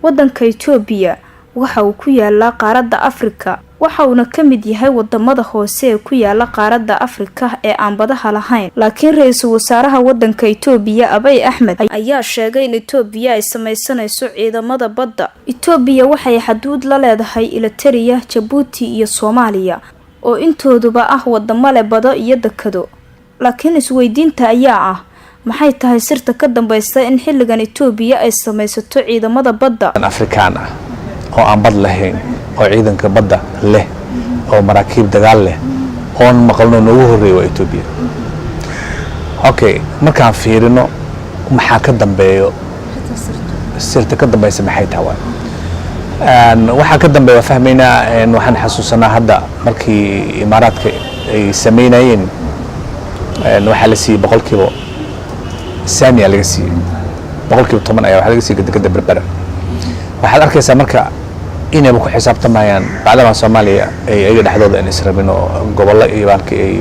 Waddanka Itoobiya waxa uu ku yaalaa qaaradda Afrika, waxa uuna ka mid yahay wadamada hoose ee ku yaala qaaradda Afrika ee aan badaha lahayn. Laakiin ra-iisul wasaaraha wadanka Itoobiya, Abiy Axmed, ayaa sheegay in Itoobiya ay sameysanayso ciidamada badda. Itoobiya waxay xaduud la leedahay Eritrea, Jabuuti iyo Soomaaliya oo intooduba ah wadamo leh bado iyo dekado. Laakiin isweydiinta ayaa ah, maxay tahay sirta ka dambeysa in xilligan Itoobiya ay sameysato ciidamada badda? Afrikaan ah oo aan bad lahayn oo ciidanka badda leh oo maraakiib dagaal leh oon maqalno noogu horreeya waa Etoobiya. Okay, markaan fiirino maxaa ka dambeeyo, sirta ka dambeysa maxay tahay? Waay, waxaa ka dambeeya waa fahmaynaa. Waxaan xasuusanaa hadda markii Imaaraadka ay sameynayeen, waxaa la siiyey 100% saamiya laga siiyey, 10% ayaa waxaa laga siiyey dekeda Berbera. Waxaad arkaysaa marka inayba ku xisaabtamayaan bacdamaa Soomaaliya ay ayaga dhexdooda aan israbin oo gobollo iyo baalki ay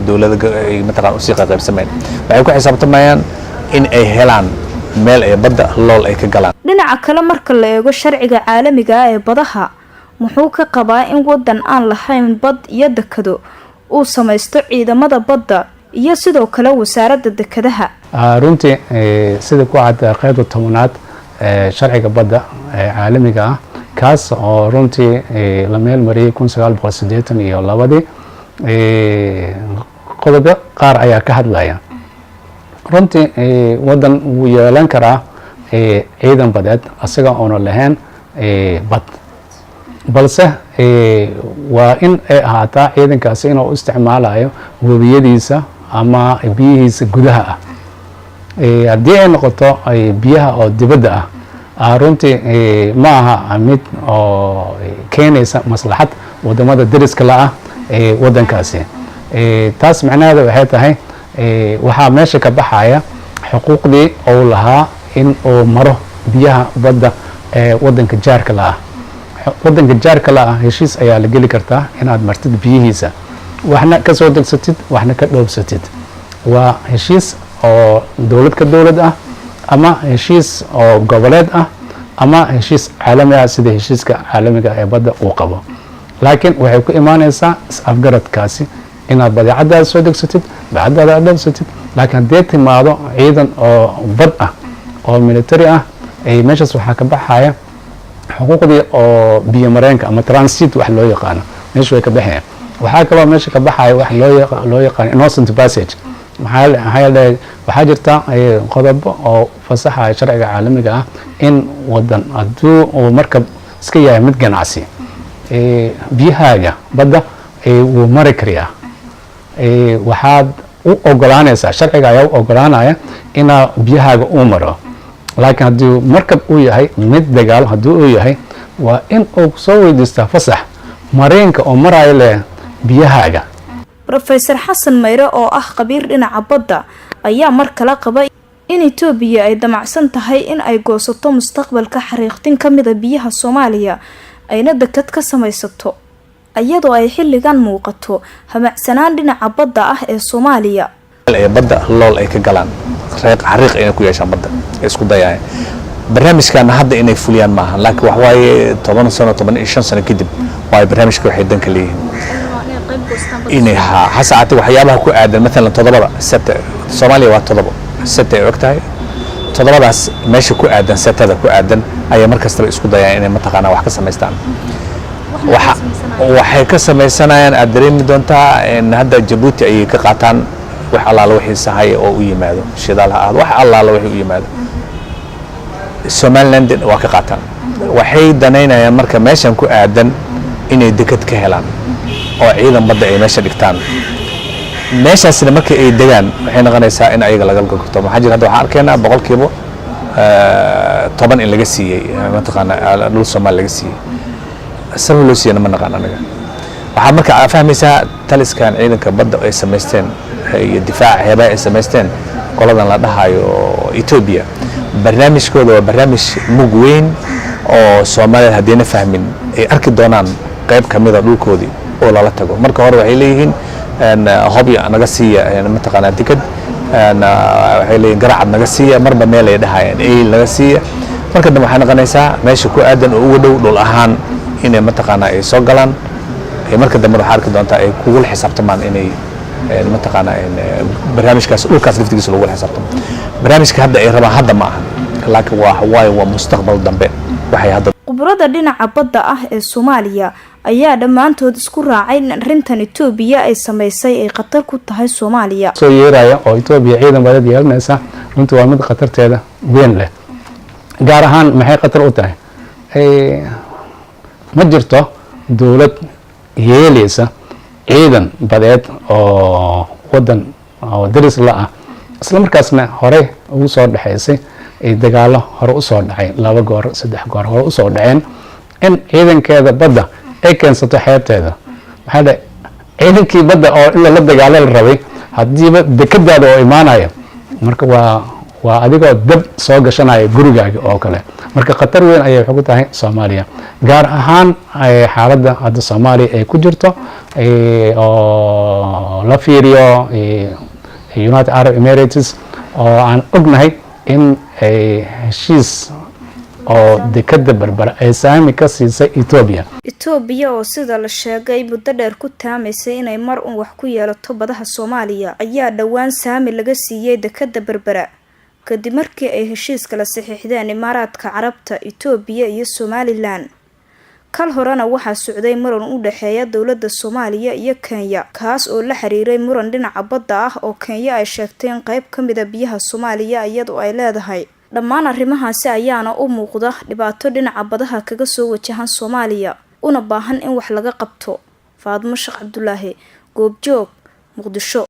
dowlada ay mataqaan usii qaybsameen, waxay ku xisaabtamayaan in ay helaan meel ay badda lool ay ka galaan. Dhinaca kale, marka la eego sharciga caalamiga ah ee badaha, muxuu ka qabaa in wadan aan lahayn bad iyo dekado uu samaysto ciidamada badda iyo sidoo kale wasaaradda dekadaha? Runtii, sida ku cad qeybta 10aad sharciga badda ee caalamiga ah, kaas oo runtii la meel mariyey 1982dii, qodobo qaar ayaa ka hadlaya. Runtii wadan wuu yeelan karaa ciidan badeed asaga oona lahayn bad, balse waa in ay ahaataa ciidankaasi inuu isticmaalayo webiyadiisa ama biyihiisa gudaha ah. Haddii ay noqoto biyaha oo dibadda ah, runtii ma aha mid oo keenaysa maslaxad wadamada deriska la ah wadankaasi. Taas macnaheeda waxay tahay waxaa meesha ka baxaya xuquuqdii uu lahaa in uu maro biyaha badda ee wadanka jaarka la ah. Wadanka jaarka la ah heshiis ayaa la geli kartaa inaad martid biyihiisa, waxna ka soo degsatid, waxna ka dhoobsatid. Waa heshiis oo dowlad ka dowlad ah ama heshiis oo goboleed ah ama heshiis caalami ah, sida heshiiska caalamiga ee badda uu qabo. Laakiin waxay ku imaaneysaa is-afgaradkaasi inaad badeecadaada soo degsatid, badeecadaada aad dhoobsatid. Laakiin haddii timaado ciidan oo bad ah oo military ah, meeshaas waxaa ka baxaya xuquuqdii oo biyo mareenka ama transit wax loo yaqaano, meesha way ka baxayaan. Waxaa kaloo meesha ka baxaya wax loo yaqaano innocent passage. Maxaa yeelay, waxaa jirta qodobo oo fasaxaya sharciga caalamiga ah in wadan hadduu uu markab iska yahay mid ganacsi, biyahaaga badda wuu mari karayaa. Waxaad u ogolaanaysaa, sharciga ayaa u ogolaanaya inaa biyahaaga uu maro. Laakiin haddii markab uu yahay mid dagaal haddii uu yahay, waa in uu soo weydiistaa fasax mareenka oo maraayo leh biyahaaga. Rofeesor Xasan Mayre oo ah khabiir dhinaca badda ayaa mar kale qaba in Itoobiya ay damacsan tahay in ay goosato mustaqbalka xariiqtin ka mida biyaha Soomaaliya, ayna dekad ka samaysato, iyadoo ay xilligan muuqato hamacsanaan dhinaca badda ah ee Soomaaliya. Ee badda lool ay ka galaan, xariiq inay ku yeeshaan badda ay isku dayayaan. Barnaamijkan hadda inay fuliyaan maaha, laakiin wax waaye 10 sano, 15 sano kadib waayo barnaamijka. Waxay danka leeyihiin inay ha hase ahaatee waxyaabaha ku aadan, maalan toddobada sete, Soomaaliya waa 7 sete ay og tahay. Toddobadaas meesha ku aadan, setada ku aadan ayaa mar kastaba isku dayaan inay mataqaanaa wax ka samaystaan. Waxay ka samaysanayaan aad dareemi doontaa in hadda Jabuuti ayay ka qaataan wax allaala wixii sahay oo u yimaado, shidaal ha ahaado, wax allaala wixii u yimaado. Somaliland waa ka qaataan. Waxay danaynayaan marka meeshan ku aadan inay deked ka helaan oo ciidan badda ay meesha dhigtaan. Meeshaasna marka ay degaan waxay noqonaysaa in ayaga laga gorgorto. Maxaa jira, hadda waxaan arkaynaa 10% in laga siiyey mataqaana dhul Soomaali laga siiyey. Sabab loo siiyana ma naqaan anaga. Waxaa marka fahmaysaa taliskan ciidanka badda ay samaysteen iyo difaaca xeebaha ay samaysteen qoladan la dhahayo Etoobiya, barnaamijkooda waa barnaamij mug weyn oo Soomaalida haddayna fahmin ay arki doonaan qayb ka mida dhulkoodii oo lala tago. Marka hore waxay leeyihiin Hobyo naga siiya, mataqaanaa deked, waxay leeyihiin Garacad naga siiya, marba meel ay dhahayaan, Eyl naga siiya. Marka dambe waxay noqonaysaa meesha ku aadan oo uga dhow dhul ahaan inay mataqaanaa ay soo galaan. Marka dambe waxaa arki doontaa ay kugula xisaabtamaan inay mataqaanaa barnaamijkaas dhulkaas laftigiisa lagula xisaabtamo. Barnaamijka hadda ay rabaan hadda ma aha, laakiin waa waayo waa mustaqbal dambe waxay hadda. Khubrada dhinaca badda ah ee Soomaaliya ayaa dhammaantood isku raacay in arrintan Itoobiya ay sameysay ay khatar ku tahay Soomaaliya. Soo yeeraya oo Etoobiya ciidan badeed yeelanaysa runtii waa mid khatarteeda weyn leh. Gaar ahaan maxay khatar u tahay? Ma jirto dowlad yeelaysa ciidan badeed oo wadan oo daris la ah, isla markaasna horey ugu soo dhexaysay dagaalo hore usoo dhacay, laba goor, saddex goor hore usoo dhaceen, in ciidankeeda badda ay keensato xeebteeda. Maxaa dhe ciidankii badda oo in lala dagaalo la rabay haddiiba dekadaada oo imaanaya, marka waa adigoo dab soo gashanaya gurigaaga oo kale. Marka khatar weyn ayay waxay ku tahay Soomaaliya, gaar ahaan xaaladda hadda Soomaaliya ay ku jirto oo la fiiriyo United Arab Emirates oo aan ognahay in ay heshiis oo dekada Berbera ay saami ka siisay Etoobiya. Itoobiya oo sida la sheegay muddo dheer ku taamaysay inay mar un wax ku yeelato badaha Soomaaliya ayaa dhowaan saami laga siiyey dekada Berbera, kadib markii ay heshiis kala saxiixdeen Imaaraadka Carabta, Itoobiya iyo Somaliland. Kal horena waxaa socday muran u dhexeeya dowladda Soomaaliya iyo Kenya, kaas oo la xiriiray muran dhinaca badda ah oo Kenya ay sheegtay in qeyb ka mida biyaha Soomaaliya iyadoo ay leedahay. Dhammaan arrimahaasi ayaana u muuqda dhibaato dhinaca badaha kaga soo wajahan Soomaaliya, una baahan in wax laga qabto. Faadmo Sheekh Cabdulaahi, Goobjoog, Muqdisho.